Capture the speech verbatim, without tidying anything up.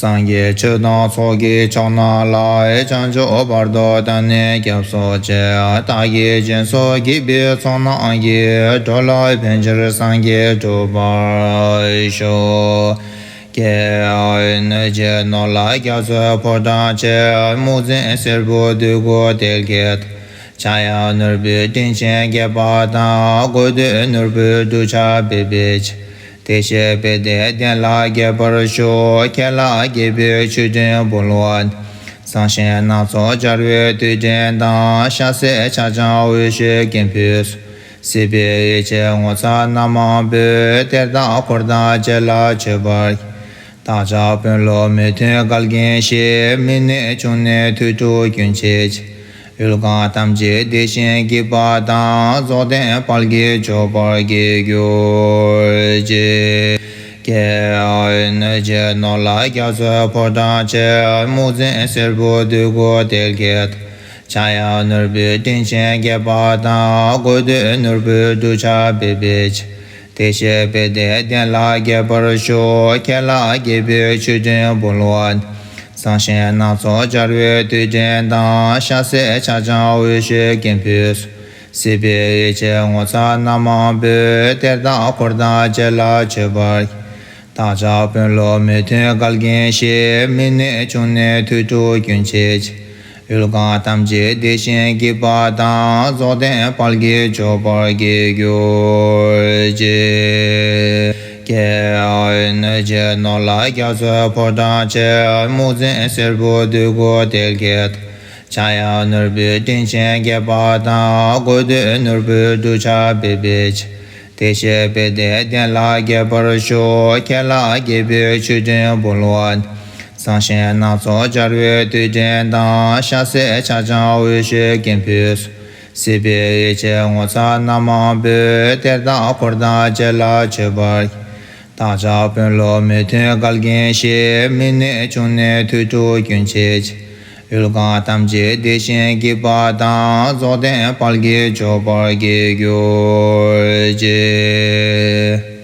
སངས་རྒྱས་ཆོས་དང་ཚོགས་ཀྱི་མཆོག་རྣམས་ལ། བྱང་ཆུབ་བར་དུ་བདག་ནི་སྐྱབས་སུ་མཆི། བདག་གིས་སྦྱིན་སོགས་བགྱིས་པའི་ཚོགས་རྣམས་ཀྱིས། འགྲོ་ལ་ཕན་ཕྱིར་སངས་རྒྱས་འགྲུབ་པར་ཤོག། ཀྱེ་ཨོ་ནུས་ཀྱི་ནོར་ལྷ་རྒྱ་མཚོའི་ཕོ་བྲང་ཆེ། དམུ་རྫིང་སེར་པོ་འདོད་དགུའི་གཏེར་གྱི་ཐོག། ཕྱྭ་གཡང་ནོར་བུའི་སྤྲིན་ཆེན་རྒྱས་པ་དང་། དགོས་འདོད་ནོར་བུའི་འབྲུ་ཆར་འབེབས་པའི་ཆེད། བདེ་གཤེགས་པའི་སྡེ་གདན་ལ་རྒྱས་པར་ཤོག། ཁྱེད་ལ་དགྱེས་པའི་མཆོད་སྤྲིན་འབུལ་བ་ནི། བཟང་ཞིང་སྣ་ཚོགས་སྦྱར་བའི་དུད་སྤྲིན་དང་། ཤ་ཟའི་ཆག་ཆག་འོད་ཞུ་ཀྱི་ཕུད་སོགས། སྲིད་པའི་ཡིད་ཆེས་ངོ་ཚ་རྣམ་མང་པོས། གཏེར་དང་འཁོར་དང་རྗེས་ལ་མཆོད་པར་བགྱི། བདག་ཅག་དཔོན་སློབ་མི་མཐུན་འགལ་རྐྱེན་ཞི། མི་ནད་བྱུང་ནས་དུག་སྦྲུལ་རྒྱུན་ཆད་ཅིང་། གཡོ་འགུལ་ཐམས་ཅད་འདས་ཤིང་སྐྱིད་པ་དང་། རྫོགས་ལྡན་དཔལ་གྱི་འབྱོར་པ་སྐྱེ་གྱུར་ཅིག། ཀྱེ་ཨོ་ནུས་ཀྱི་ནོར་ལྷ་རྒྱ་མཚོའི་ཕོ་བྲང་ཆེ། དམུ་རྫིང་སེར་པོ་འདོད་དགུའི་གཏེར་གྱི་ཐོག། ཕྱྭ་གཡང་ནོར་བུའི་སྤྲིན་ཆེན་རྒྱས་པ་དང་། དགོས་འདོད་ནོར་བུའི་འབྲུ་ཆར་འབེབས་པའི་ཆེད། བདེ་གཤེགས་པའི་སྡེ་གདན་ལ་རྒྱས་པར་ཤོག། ཁྱེད་ལ་དགྱེས་པའི་མཆོད་སྤྲིན་འབུལ་བ་ནི། བཟང་ཞིང་སྣ་ཚོགས་སྦྱར་བའི་དུད་སྤྲིན་དང་། ཤ་ཟའི་ཆག་ཆག་འོད་ཞུ་ཀྱི་ཕུད་སོགས། སྲིད་པའི་ཡིད་ཆེས་ངོ་ཚ་རྣམ་མང་པོས། གཏེར་དང་འཁོར་དང་རྗེས་ལ་མཆོད་པར་བགྱི། བདག་ཅག་དཔོན་སློབ་མི་མཐུན་འགལ་རྐྱེན་ཞི། མི་ནད་བྱུང་ནས་དུག་སྦྲུལ་རྒྱུན་ཆད་ཅིང་། གཡོ་འགུལ་ཐམས་ཅད་འདས་ཤིང་སྐྱིད་པ་དང་། རྫོགས་ལྡན་དཔལ་གྱི་འབྱོར་པ་སྐྱེ་གྱུར་ཅིག། ཀྱེ་ཨོ་ནུས་ཀྱི་ནོར་ལྷ་རྒྱ་མཚོའི་ཕོ་བྲང་ཆེ། དམུ་རྫིང་སེར་པོ་འདོད་དགུའི་གཏེར་གྱི་ཐོག། ཕྱྭ་གཡང་ནོར་བུའི་སྤྲིན་ཆེན་རྒྱས་པ་དང་། དགོས་འདོད་ནོར་བུའི་འབྲུ་ཆར་འབེབས་པའི་ཆེད། བདེ་གཤེགས་པའི་སྡེ་གདན་ལ་རྒྱས་པར་ཤོག། ཁྱེད་ལ་དགྱེས་པའི་མཆོད་སྤྲིན་འབུལ་བ་ནི། བཟང་ཞིང་སྣ་ཚོགས་སྦྱར་བའི་དུད་སྤྲིན་དང་། ཤ་ཟའི་ཆག་ཆག་འོད་ཞུ་ཀྱི་ཕུད་སོགས། སྲིད་པའི་ཡིད་ཆེས་ངོ་ཚ་རྣམ་མང་པོས། གཏེར་དང་འཁོར་དང་རྗེས་ལ་མཆོད་པར་བགྱི། བདག་ཅག་དཔོན་སློབ་མི་མཐུན་འགལ་རྐྱེན་ཞི། མི་ནད་བྱུང་ནས་དུག་སྦྲུལ་རྒྱུན་ཆད་ཅིང་། གཡོ་འགུལ་ཐམས་ཅད་འདས་ཤིང་སྐྱིད་པ་དང་། རྫོགས་ལྡན་དཔལ་གྱི་འབྱོར་པ་སྐྱེ་གྱུར་ཅིག།